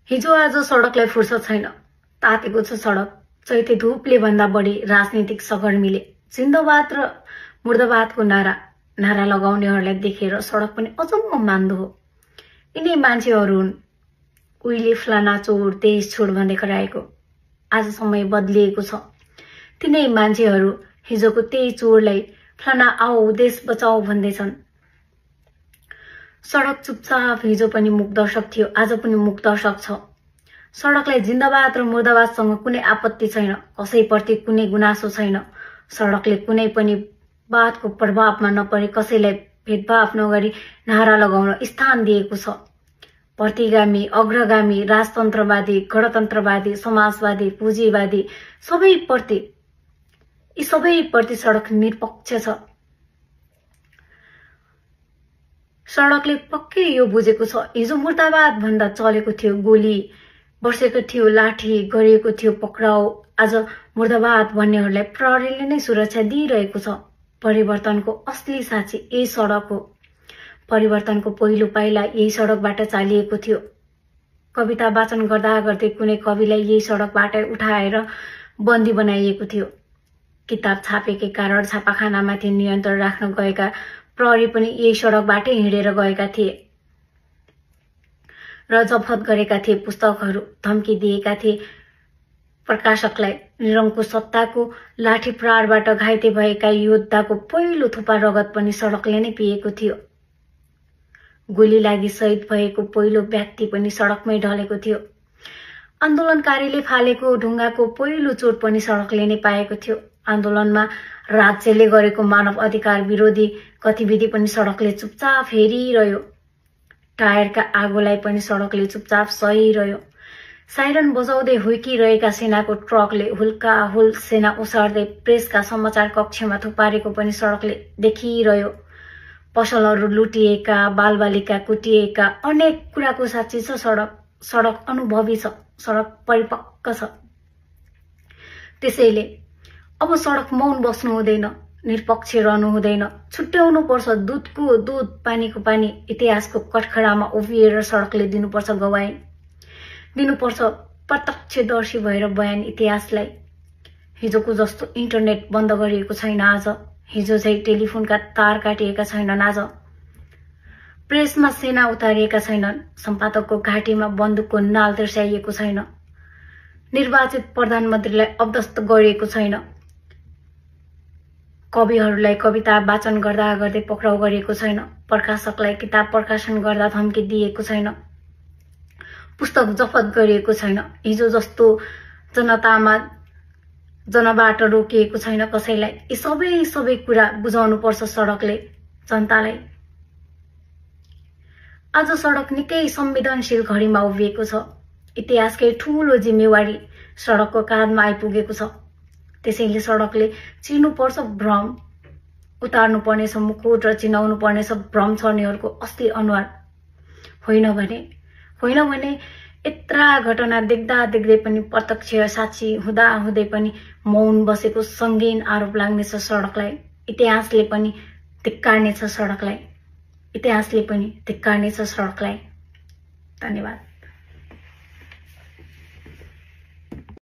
हिजो आज सडकलाई फुर्सद छैन। तातेको छ सडक। चैते धूपले भन्दा बढी राजनीतिक सगर्मीले जिन्दाबाद र मुर्दाबादको नारा लगाउनेहरूलाई देखेर सडक पनि अचम्म मान्दो हो। यिनै मान्छेहरू हुन् उहिले फलाना चोर देश छोड भन्दै कराएको। आज समय बदलिएको छ। तिनै मान्छेहरू हिजोको त्यही चोरलाई फलाना आओ देश बचाओ भन्दैछन्। सडक चुपचाप हिजो पनि मुख दर्शक थियो, आज पनि मुख दर्शक छ। सडकलाई जिन्दाबाद र मुर्दाबादसँग कुनै आपत्ति छैन, कसैप्रति कुनै गुनासो छैन। सडकले कुनै पनि बातको प्रभावमा नपरे कसैलाई भेदभाव नगरी नारा लगाउन स्थान दिएको छ। प्रतिगामी, अग्रगामी, राजतन्त्रवादी, गणतन्त्रवादी, समाजवादी, पुँजीवादी यी सबैप्रति सडक निरपक्ष छ। सडकले पक्कै यो बुझेको छ, हिजो मुर्दाबाद भन्दा चलेको थियो गोली, बसेको थियो लाठी, गरिएको थियो पक्राउ। आज मुर्दाबाद भन्नेहरूलाई प्रहरीले नै सुरक्षा दिइरहेको छ। परिवर्तनको असली साक्षी यही सडक हो। परिवर्तनको पहिलो पाइला यही सडकबाट चालिएको थियो। कविता वाचन गर्दा गर्दै कुनै कविलाई यही सडकबाट उठाएर बन्दी बनाइएको थियो। किताब छापेकै कारण छापाखानामाथि नियन्त्रण राख्न गएका प्रहरी पनि यही सडकबाटै हिँडेर गएका थिए र जफत गरेका थिए पुस्तकहरू। धम्की दिएका थिए प्रकाशकलाई। निरङ्कुश सत्ताको लाठी प्रहारबाट घाइते भएका योद्धाको पहिलो थोपा रगत पनि सडकले नै पिएको थियो। गोली लागि शहीद भएको पहिलो व्यक्ति पनि सडकमै ढलेको थियो। आन्दोलनकारीले फालेको ढुङ्गाको पहिलो चोट पनि सडकले नै पाएको थियो। आन्दोलनमा राज्यले गरेको मानव अधिकार विरोधी गतिविधि पनि सडकले चुपचाप हेरिरह्यो। टायरका आगोलाई पनि सडकले चुपचाप सहिरह्यो। साइरन बजाउँदै हुर्किरहेका सेनाको ट्रकले हुल्काहुल सेना ओसार्दै प्रेसका समाचार कक्षमा थुपारेको पनि सडकले देखिरह्यो। पसलहरू लुटिएका, बालबालिका कुटिएका, अनेक कुराको साक्षी छ सडक। सडक अनुभवी छ, सडक परिपक्व छ। त्यसैले अब सडक मौन बस्नु हुँदैन, निरपक्ष रहनु हुँदैन। छुट्याउनु पर्छ दूधको दूध, पानीको पानी। इतिहासको कठखडामा उभिएर सडकले दिनुपर्छ गवाई, दिनुपर्छ प्रत्यक्षदर्शी भएर बयान इतिहासलाई। हिजोको जस्तो इन्टरनेट बन्द गरिएको छैन आज। हिजो चाहिँ टेलिफोनका तार काटिएका छैनन् आज। प्रेसमा सेना उतारिएका छैनन्। सम्पादकको घाँटीमा बन्दुकको नाल तिर्साइएको छैन। निर्वाचित प्रधानमन्त्रीलाई अध्यस्त गरिएको छैन। कविहरूलाई कविता वाचन गर्दा गर्दै पक्राउ गरिएको छैन। प्रकाशकलाई किताब प्रकाशन गर्दा धम्की दिएको छैन। पुस्तक जफत गरिएको छैन। हिजो जस्तो जनबाट रोकिएको छैन कसैलाई। यी सबै कुरा बुझाउनु पर्छ सडकले जनतालाई। आज सडक निकै संवेदनशील घडीमा उभिएको छ। इतिहासकै ठूलो जिम्मेवारी सडकको काँधमा आइपुगेको छ। त्यसैले सडकले चिर्नुपर्छ भ्रम, उतार्नु पर्नेछ मुकुट र चिनाउनु पर्नेछ भ्रम छर्नेहरूको असली अनुहार। होइन भने यत्रा घटना देख्दै पनि प्रत्यक्ष साक्षी हुँदा हुँदै पनि मौन बसेको संगीन आरोप लाग्नेछ सडकलाई। इतिहासले पनि धिक्कार्नेछ सडकलाई। धन्यवाद।